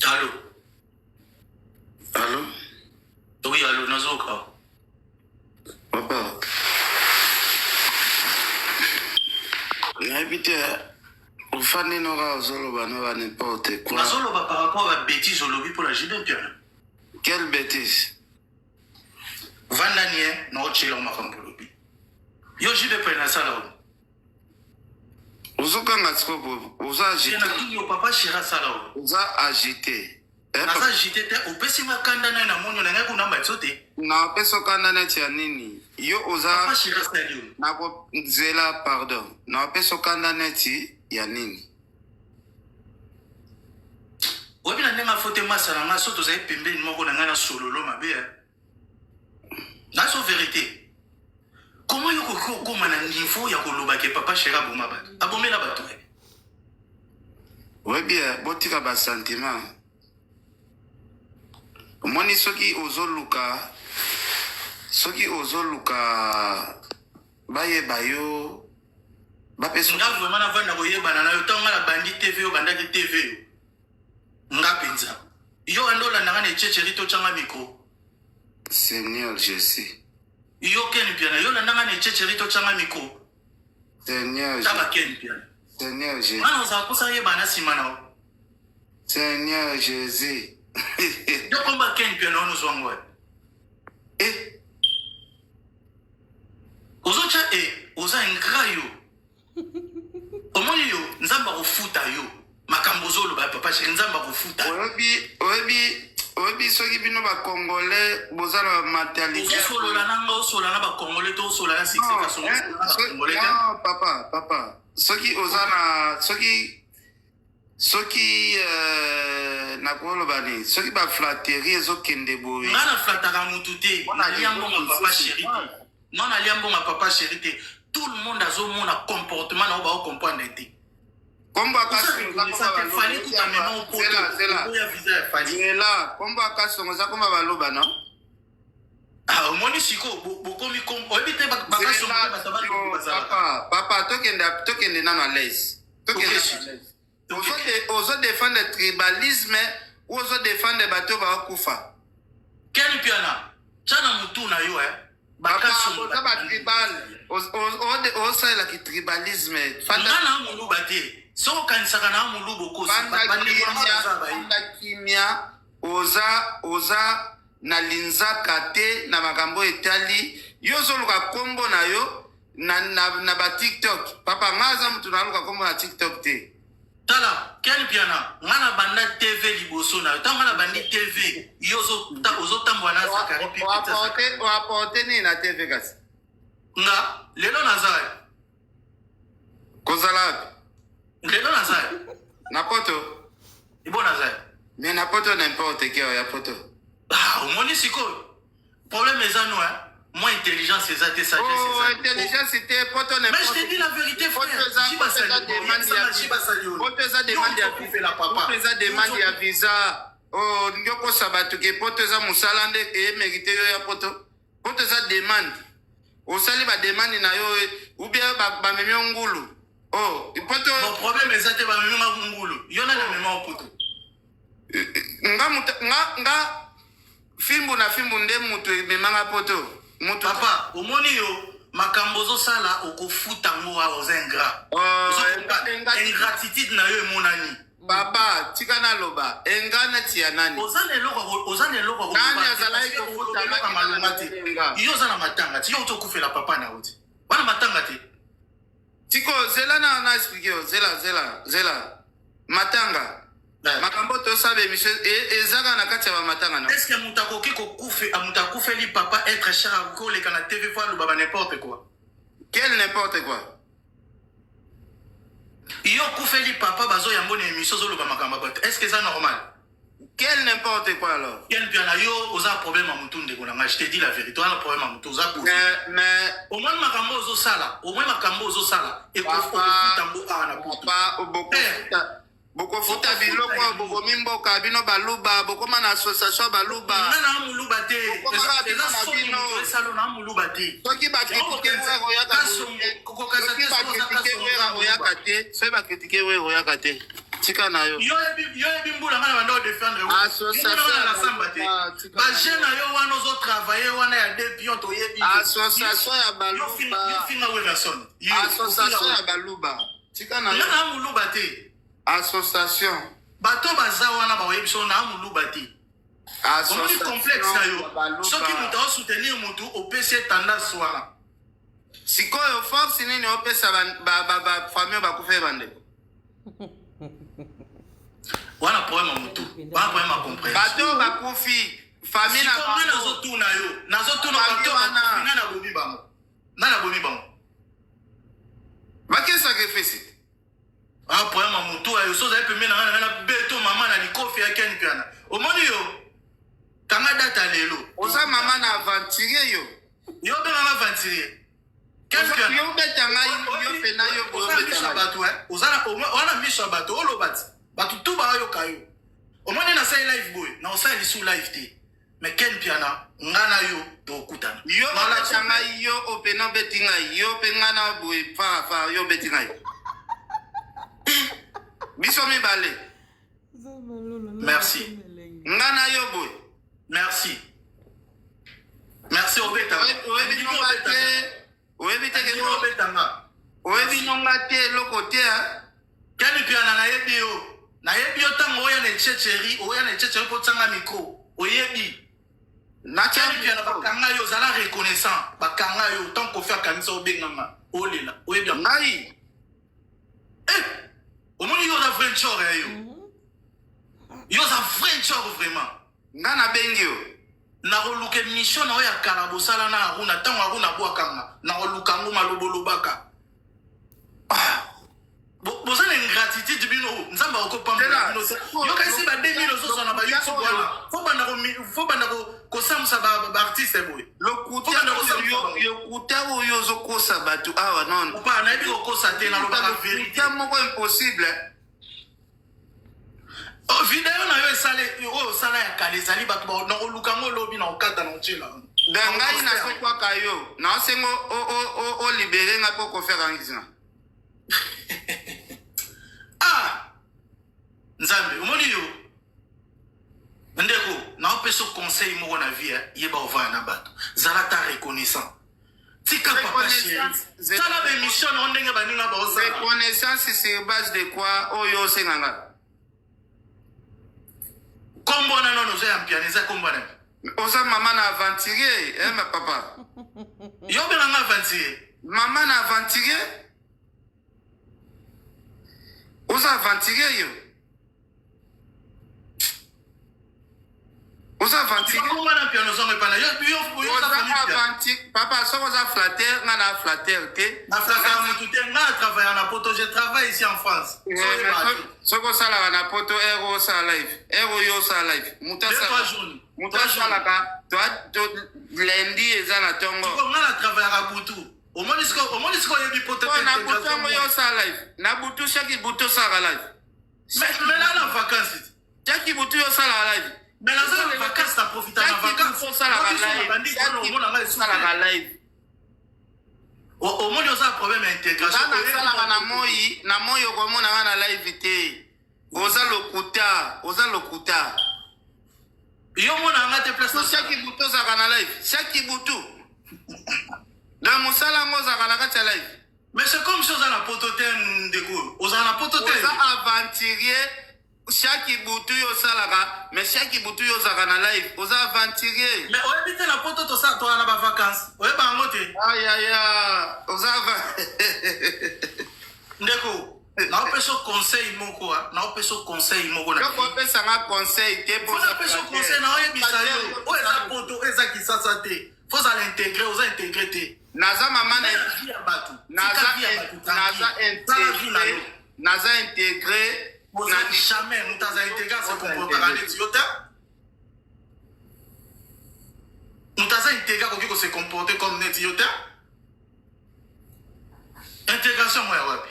Allo. Allo. Oui, allo, nazoka. Papa. Nayebi te ofandi noka ozoloba noka n'importe quoi. Nazoloba par rapport à bêtise olobi mpo na JB Mpiana. Quelle bêtise? Vanda nie na otyela makambo olobi. Yo JB mpe nasala oyo. Ozokanga sikoyo oza agité. Natuni yo papa chéri asala oyo. Oza agité. Eh, naza agité te opesi nga kanda naye namoni na ngai kuna mbatso te. Napesi yo kanda neti ya nini? Yo oza papa chéri asali oyo. Nakozela pardon. Napesi yo kanda neti ya nini? Oyebi na ndenge afote masa na ngai so tozali pembeni moko na ngai na sololo mabe eh. Nazo verite. Comment yo koki kokoma na niveau ya koloba ke papa chéri aboma bato? Abomela bato eh. Oyebi eh, botika ba sentiment. Omoni soki ozoluka soki ozoluka bayeba yo bapesa nga vraiment navanda koyebana na yo ntango nga nabandi tv yo bandaki tv yo nga mpenza yo anda olanda nga na echecheri totyanga micro. Seigneur Jesus. Yo Ken Mpiana, yo landa nga na echecheri totyanga micro. Seigneur Taba Ken Mpiana. Seigneur Jesus. Nga nazala mposa yebana na nsima na yo. Seigneur Jesus. Yo komba Ken Mpiana wana ozwa ngo eh. Ozotya e oza ingrat yo. Omoni yo nzambe akofuta yo makambo ozoloba ya papa chéri nzambe akofuta. Oyebi oyebi oyebi soki bino ba congolais boza na mentalité. Ozosolola na nga osolola na ba congolais to osolola na succès kasongo osolola na ba congolais te. Non papa papa soki oza na soki soki euh, nakoloba nini soki ba flatterie ezokende boye. Nga na flattaka mutu te nalia mbongo papa chéri te. Non nalia mbongo ya papa chéri te. Tout le monde azomona comportement na yo bao comprendre te. Kombo ya Kasongo eza kombo ya baluba. Fally kuta mema au poto. Zela, zela. Oya visa ya Fally. Zela, kombo ya Kasongo eza kombo ya baluba non? Ah, omoni sikoyo bokomi kombo oyebi te bakasongo te bato baluba bazalaka. Papa, papa tokende tokende nano à l'aise. Tokende nano à l'aise. Ozo defendre tribalisme ou ozo defendre bato bakufa? Ken Mpiana, tya na mutu na yo eh. Oza ba tribal, osalelaki tribalisme. Nga na muluba te. Soki okanisaka na muluba okosi. Fanda kimia, oza oza na linzaka te na makambo etali yo ozoluka kombo na yo na, na, na ba tiktok papa nga aza mutu naluka kombo na tiktok te. Tala Ken Mpiana nga na banda TV liboso na yo tango nga na bandi TV yo ozo tambola na Zacharie pi o apporte nini na TV kasi nga lelo naza wapi kozala wapi lelo naza wapi na poto ebo naza wapi mais na poto n'importe quel ya poto ah omoni sikoyo Problème eza no hein. Moi intelligence eza te sagesse oh, eza. Intelligence te poto ne. Mais je te dis la vérité frère. Poto eza demande ya poto eza demande ya papa. Poto eza demande ya visa. Oh olingi okosa bato ke poto eza mosala nde e mérite yo ya poto. Poto eza demande. Osali ba demande na yo ou bien bamemi yo ngulu. Oh poto. Bon problème eza te bamemi nga ngulu. Yo nani amema yo poto? Nga nga nga Fimbu na fimbu nde mutu ememanga poto mutu. Papa omoni yo makambo ozosala okofuta ngo awa oza ingrat. Oh, ingratitude na yo emonani. Papa tika naloba ingrat neti ya nani? Oza na eloko oza na eloko nani azalaki kofuta malonga te. Yo oza na matanga ti yo okufela papa na yo ti. Wana matanga te. Tiko zela na na explique yo zela zela zela matanga eh. makambo tosala emission ezaka na kati ya bamatanga na est ce que moto akoki kokufe moto akufeli papa être cher akoki koleka na tv fo aloba ba n'importe quoi quel n'importe quoi yo okufeli papa bazoyambo na émission ozoloba makambo ya bato est ce que eza normal Quel n'importe quoi alors Ken Mpiana yo oza problème ya mutu ndeko na ngai je te dis la vérité oza na problème ya mutu oza posé Mais mais omoni makambo ozo sala omoni makambo ozo sala ekofuta ngo awa na poto papa bokofuta bokofuta biloko oyo bobomi mboka bino baluba bokoma na association ya baluba nga na muluba te Bokomaka bino eza na soni bino. moto esalo na muluba te soki bakritike wera oyaka kokokaza soki te soki oza bakritike kasongo wera oza oyaka te soki bakritike wera oyaka te. Tika na yo. Yo yebi mbula nga na banda odefendre Association na samba te. Bajeune na yo wana ozotravaille wana ya deux pion, toyebi. Association ya Baluba. Yo finga Werrason. Association ya Baluba. Tika na yo. Nga na moluba te. Association. Bato baza wana baoyebi so na moluba te. Omoni complexe na yo, soki moto aosoutenir motu, opesi ye tendance wana. Sikoyo force nini opesa bafamille bakufa ye, bandeko? Wana problème ya motu, wana problème ya compréhension. Bato bakufi, famille na Sikoyo nga nazotuna yo, nazotuna bato bakufi, nani abomi bango? Nani abomi bango? Bake sacrifice. Ah, problème ya motu ayo. So ozali pembeni na ngai, na ngai na beto mama na likofi ya Ken Piana. Omoni yo, kanga data lelo. Oza mama na aventurier, yo. Yo obenganga aventurier, Ken Piana. Yo obeta ngai, yo pena yo. Oza na miso ya bato, oza na miso ya bato, oloba ti bato tu bayoka yo. Omoni, nasali live boye, na osala lisu live te, mais Ken Piana, nga na yo tokutana. Yo obeta ngai, yo opena obeti ngai, yo mpe ngai na boye fa yo obeti ngai, biso mibale. Merci. Nga na yo boye. Merci, merci, obeta. Oyebi nonga te, oyebi te ke Obetanga. Oyebi nonga te, eloko te. Ken Piana, nayebi yo, nayebi yo. Ntango oya na echecheri, oya na echecheri mpo tianga micro, oyebi. Ken Piana, bakanga yo, ozala reconnaissant. Bakanga yo ntango Kofi akangisa, obenganga, olela, oyebi yango. Ngai? Eh, omoni, yo oza vrai ntsor ya yo, yo oza vrai ntsor vraiment. Nga nabengi yo? Nakoluka émission na oyo ya kala bosala na Aruna, ntango Aruna abwakanga, nakoluka yango malobolobaka. Boza na ingratitude bino, Nzambe akopambola bino. Yoka esi ba 2000 ozozwa na baYouTube wana, fo banda kosambusa baartiste boye. Lokuta oyo ozokosa bato awa non. Opa, nayebi kokosa te, nalobaka vérité. Lokuta moko impossible. Oh, video na yo esali oyo osala ya kala, ezali bato nakoluka yango olobi na okata na otiela. Da ngai nazokwaka yo, naosengo olibere nga mpo kofera ngisina. Ah, Nzambe, omoni yo ndeko, naopesa conseil moko na vie: yeba ovaya na bato, zala ta reconnaissant, tika papa chéri, tala baémission na yo ndenge baninga baozala. Reconnaissance sur base de quoi oyo osenga nga? Kombo wana nano oza ya Mpiana, eza kombo wana. Oza mama na aventurier, eh, ma papa. Yo obenganga aventurier? Mama na aventurier, oza aventurier, yo oza aventurier. Kombo na Mpiana ozongo epana yo. Oza papa, soki oza flatteur, nga na flatteur te. Na flatteur motu te, nga na travaille na poto, je travaille ici en France. Soki osalaka na poto, ere osala live, ere oyo osala live, moto asalaka lundi eza na ntongo. Nga na travaillaka butu, omoni sikoyo, oyebi poto. Na butu yango yo osala live na butu, chaque butu osalaka live. Mais na na vacances. Chaque butu yo osalaka live. Mais naza na vacances, na profita na vacances. Osalaka live. Omoni, oza problème ya intégration. Nga nasalaka na moi, na moi okomona nga na live te. Oza lokuta, oza lokuta. Yo mona nga te place. Chaque butu ozalaka na live, chaque butu. Donc mosala yango ozalaka na kati ya live. Mais c'est comme si oza na poto te, ndeko, ozala na poto te. Oza aventurier. Chaque butu yo osalaka, mais chaque butu yo ozalaka na live, oza aventurier. Mais oyebi te, na poto tosala, toza na bavacance, oyeba yango te. Ayaya, oza Ndeko, naopesa conseil moko, naopesa conseil moko. Na kopesanga conseil te. Fo napesa conseil, naoyebisa yo, oyo eza poto, oyo eza Kisasa te. Fo ozala intégré, oza intégré te. Naza mama na vie ya bato. Naza intégré, naza intégré. Oza jamais, moto aza intégré ase comportaka neti yo te. Moto aza intégré akoki kose comporter comme neti yo te. Intégration mo ya wapi?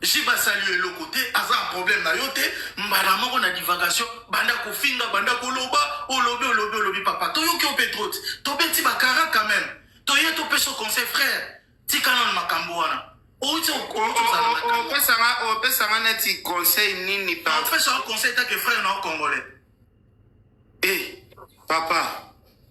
Ji basali yo eloko te, aza na problème na yo te, mbala moko na divagation, banda kofinga, banda koloba, olobi, olobi, olobi. Papa, toyoki yo mpe trop, tobeti bakara quand même, toye topesa conseil: frère, tika nano makambo wana. Outi ozala makambo. Opesanga neti conseil nini? Pa Opesaka conseil take frère na congolais. Eh, papa.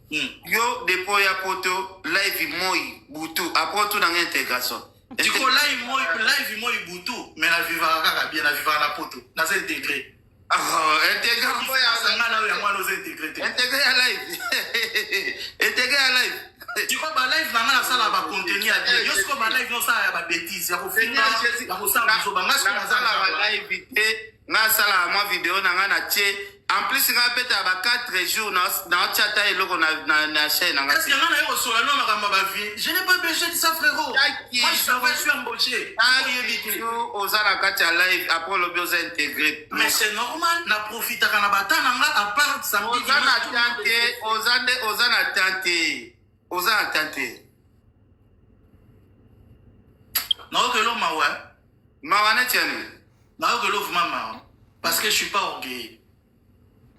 Yo depuis ya poto, live moi butu, après otunanga intégration. Tiko live moi, live moi butu, mais na vivaka kaka bien, na vivaka na poto, naza intégré. Oh, intégré. Nga na oyo yango wana, oza intégré te. Intégré ya live, intégré ya live. Tiko balive na nga, nasala bacontenu ya bien. Yo sikoyo balive nosala ya babêtises, ya kofinga, ya kosala buzoba. Nga sikoyo naza Nasala balive te, nga asalaka mwa video na nga na tie. En plus nga abetaka ba 4 jours, naotia ata eloko na chaîne na nga. Est-ce que nga naye kosola no makambo ya bavie? Je n'ai pas besoin de ça, frérot. Taki. Moi, je travaille, je suis embauché. Oyebi te. Oza na kati ya live, après olobi oza intégré. Mais c'est normal, na profitaka na bata na nga à part samedi. Oza na temps te, oza nde oza na temps te, oza na temps te. Naokelo mawa. Mawa neti ya nini? Naokelo vraiment mawa parce que je suis pas orgueilleux.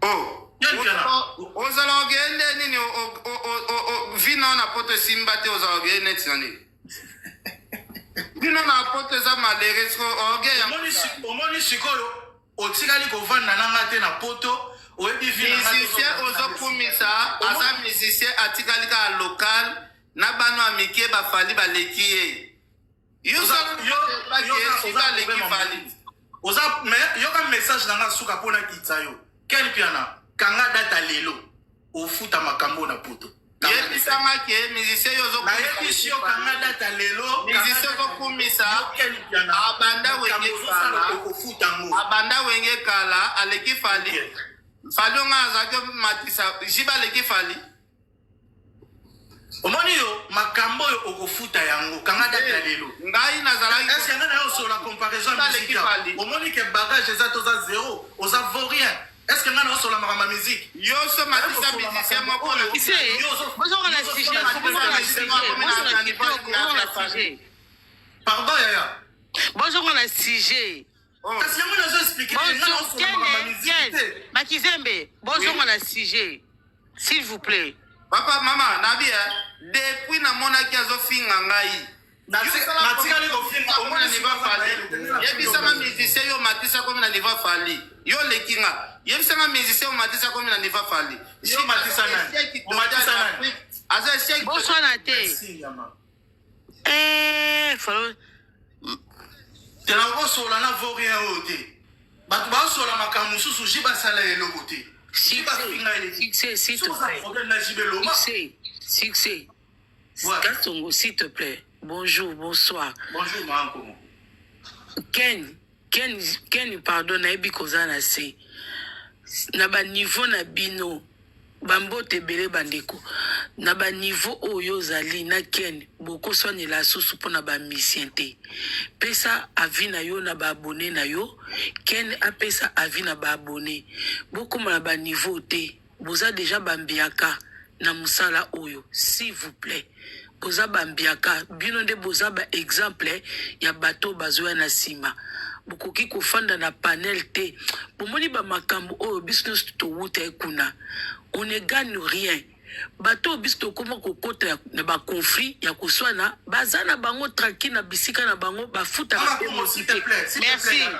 Oh. Yan Piana. Ozala orgueilleux nde nini? Vi na na poto esimba te, ozala orgueilleux neti na nini? Bino na poto eza malere, siko orgueil ya Omoni sikoyo otikali kovanda na nga te na poto, oyebi vi na nga te. Musicien ozokumisa aza musicien atikali kaka local na bano ya mike, bafali baleki ye. Yo baleki Fally. Oza mais yoka message na nga suka mpona kitsa yo. Ken Piana, kanga data lelo, ofuta makambo na poto. Yebisanga ke musicien yo. Nayebisi yo, kanga data lelo. Musicien ozokumisa abanda Wenge kala. Okofuta ngo. Abanda Wenge kala, aleki Fally. Fally onga azalaki matisa jiba, aleki Fally. Omoni yo, makambo oyo okofuta yango, kanga data lelo. Ngai nazalaki Est-ce que nga na yo osola comparaison ya Aleki musique awa? Fally. Omoni ke bagage eza, toza zéro, oza vaurien. Est ce que nga na osola makambo ya musique? Yo so matisa musicien moko. Ise, bozonga na sujet, bozonga na sujet, bozonga na kitoko, bozonga na sujet. Pardon, yaya. Bozonga na sujet. Kasi yango nazo expliquer, nga na osola makambo ya musique te. Makizembe, bozonga na sujet, s'il vous plaît. Papa, mama nabi, depuis namonaki azofinga ngai. Natikali kofinga. Omona niveau Fally. Yebisanga musicien yo matisa komi na niveau Fally. Yo oleki nga, yebisanga musicien yo matisa komi na niveau Fally. Yo matisa nani? Omatisa nani? Aza échec. Boswana te. Merci, yama. Eh, falo. Te, nakosola na vaurien oyo te. Bato basola makambo mosusu, ji basala eloko te. Ji bafinga eleki. Succès, s'il te Soki oza plaît. problème na jibe, loma. Succès, succès. Ouais. Kasongo, s'il te plaît. Bonjour, bonsoir. Bonjour, maankomo. Ken, Ken, Ken, pardon, nayebi koza na se. Na baniveau na bino, bambote ebele bandeko. Na baniveau oyo ozali na Ken, bokoswanela susu mpona bamusicien te. Pesa avis na yo na baabonnés na yo. Ken apesa avis na baabonnés. Bokóma na baniveau te. Boza déjà bambiaka na mosala oyo, s'il vous plaît. Boza bambiaka, bino nde boza baexemple ya bato bazoya na nsima. Bokoki kofanda na panel te. Bomoni bamakambo oyo biso nyonso towuta ye kuna, on ne gagne rien. Bato oyo biso tokóma kokota na baconflit ya koswana, baza na bango tranquille na bisika na bango, bafutaka Mama mpe Kongo, s'il te plaît, s'il te Merci. plaît,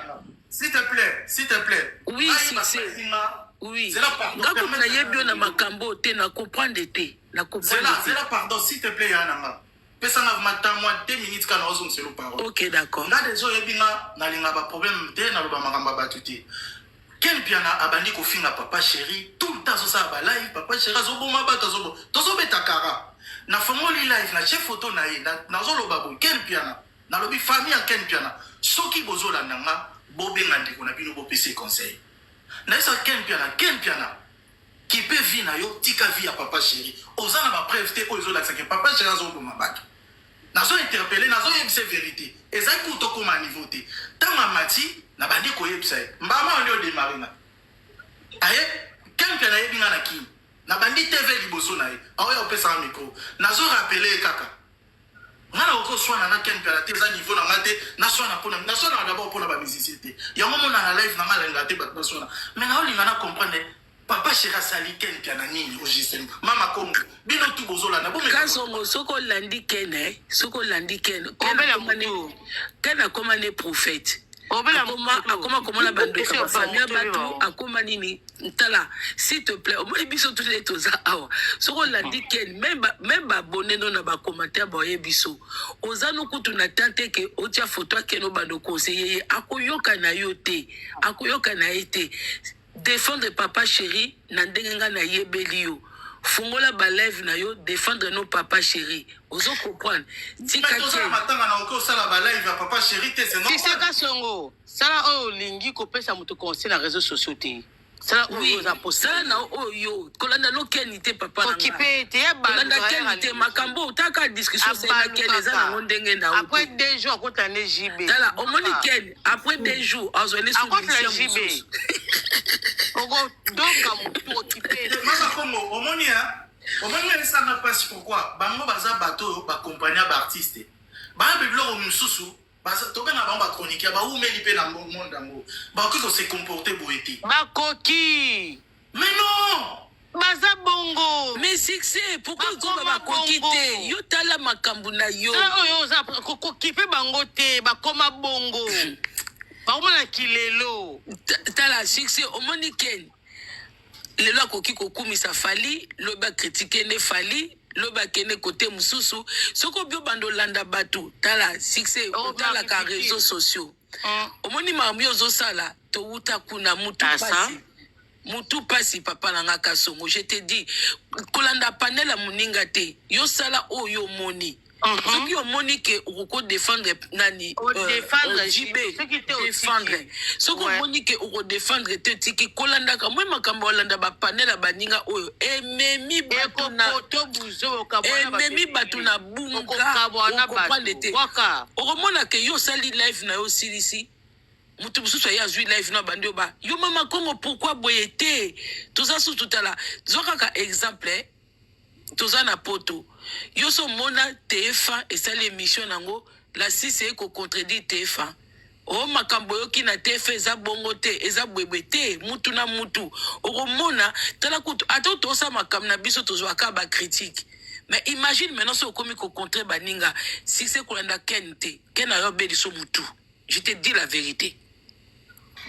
s'il te plaît, s'il te plaît. Oui, Ayi, succès. bafinga. Oui. Zela, pardon. Nga kutu Permettre- nayebi yo na makambo oyo te, na comprendre te, na comprendre Zela, te. Zela, pardon, s'il te plaît, ya nanga. Pesanga vraiment temps, moi, 2 minutes kana ozongisela parole. Ok, d'accord. Nga deja oyebi nga nalinga baproblème te, naloba makambo ya bato te. Ken Piana abandi kofinga Papa Chéri tout le temps, azosala balive, Papa Chéri azoboma bato, azobo tozobeta kara. Nafongoli live, natie photo na ye, nazoloba boye: Ken Piana, nalobi famille ya Ken Piana, soki bozolanda nga, bobenga ndeko na bino, bopesa conseil. Nayesa Ken Piana: Ken Piana, kipe vie na yo, tika vie ya Papa Chéri. Oza na bapreuve te oyo ezolakisaka Papa Chéri azoboma bato. Nazo interpeller, nazoyebisa vérité. Ezali kutu tokóma niveau te. Ntango amati, nabandi koyebisa ye mbama oyo nde odémarrer nga aye. Ken mpe nayebi nga na kini, nabandi TV liboso na ye, aoya opesanga micro, nazorappeler ye kaka. Nga na okoswana na Ken Mpiana te, eza niveau na nga te. Naswana mpona, naswanaka d'abord mpona bamusicien te. Yango mona na live na nga, alinga te bato baswana, mais naolinga na comprendre. Papa chéri asali Ken Mpiana nini au juste? Mama Kongo, bino tout bozolanda bomeka. Kasongo, soki olandi Ken, eh, soki olandi Ken, Ken Obela akoma ne motu. Ken akoma ne prophète. Obela Akoma motu. akoma komona bandoki Esi ya bafamille ya obango bato, toyebi bango. akoma nini? Tala, s'il te plaît, omoni biso tous nde toza awa. Soki olandi Ken, même ba même ba abonné no na ba commentaire baoye biso. Oza no kutu na temps te ke otia photo ya Ken obanda conseiller ye, akoyoka na yo te. Akoyoka na ye te. Defendre papa cheri na ndenge nga na yebeli yo fungola ba live na yo defendre no papa cheri ozo comprendre tika Mais toza na ken. matanga na oki osala ba live ya papa chéri te, c'est Succès normal. Kasongo, sala oyo olingi kopesa moto conseil na réseaux sociaux te. Sala oyo Oui, oza posa sala na na yo. oyo kolanda no ken te papa na nga. Kokipe te ya Kolanda baluka ken ya te makambo otaka discussion osali na ken eza abalukaka nango ndenge na yo après te. 2 jours akotela nde JB. Tala omoni Bwaka. ken après 2 jours azwali su Akotela musicien JB. mosusu. Okodoka motu okipe Te, te. Mama Kongo, omoni ya omoni nga esanga mpasi. Pourquoi bango baza bato oyo bakompagna baartiste baya biloko mosusu tobenga bango bachroniqueur, baumeli mpe na monde yango, bakoki kose comporter boye te. Bakoki. Mais non. Baza bongo. Mais succès, pourquoi okoma Bakoma bakoki bongo. te? Yo tala makambo na yo. Tala oyo oza kokipe bango te, bakoma bongo, bakoma na kilelo. Tala succès, omoni ken lelo akoki kokumisa Fally, lobi acritiquer nde Fally, lobi akende kote mosusu. Soki obi obanda olanda bato, tala succès, otalaka réseaux sociaux, omoni makambo yo ozosala, towuta kuna mutu Asa. pasi, mutu pasi. Papa na nga Kasongo, je te dis, kolanda panel ya moninga te. Yo sala oyo omoni. Soki omoni ke okokodéfendre nani, Odéfendre JB, JB. Soki te, otiki. défendre. Soki omoni ke okodéfendre te, tiki kolandaka moi makambo. Olanda bapanel ya baninga oyo ememi bato na Ekopoto buzo okabwana. Ememi bato na bunga. Okokabwana. Okomprendre Bato te. waka. Okomona ke yo osali live na yo, osilisi, moto mosusu aye azwi live na bandi oyo ba yo mama Kongo, pourquoi boye te? Toza susu, tala, zwa kaka exemple, eh. Toza na poto, yo so omona TF1 esali émission nango, la sisi eye kocontredire TF1 o makambo oyoki na TF1 eza bongo te, eza bwebwe te. Mutu na mutu okomona, tala kutu ata tosala makambo na biso, tozwaka bacritique. Mais imagine maintenant so okomi kocontre baninga. Succès, kolanda ken te. Ken ayo abeliso mutu, je te dis la vérité.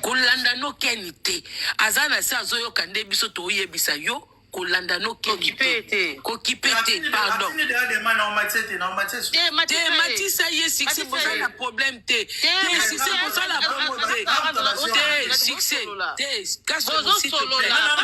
Kolanda no ken te, aza na se azoyoka nde biso toyebisa yo, kolanda no ken. Kokipe te. Kokipe te, pardon. Atindi deya dema na omatie te, na omatie. Te. Te. Matisa ye. Matisa ye, succès. Matisa Boza ye. na problème te. Te, succès, bozala bongo te. Te, succès te, Kasongo, s'il te plaît. Bozosolola.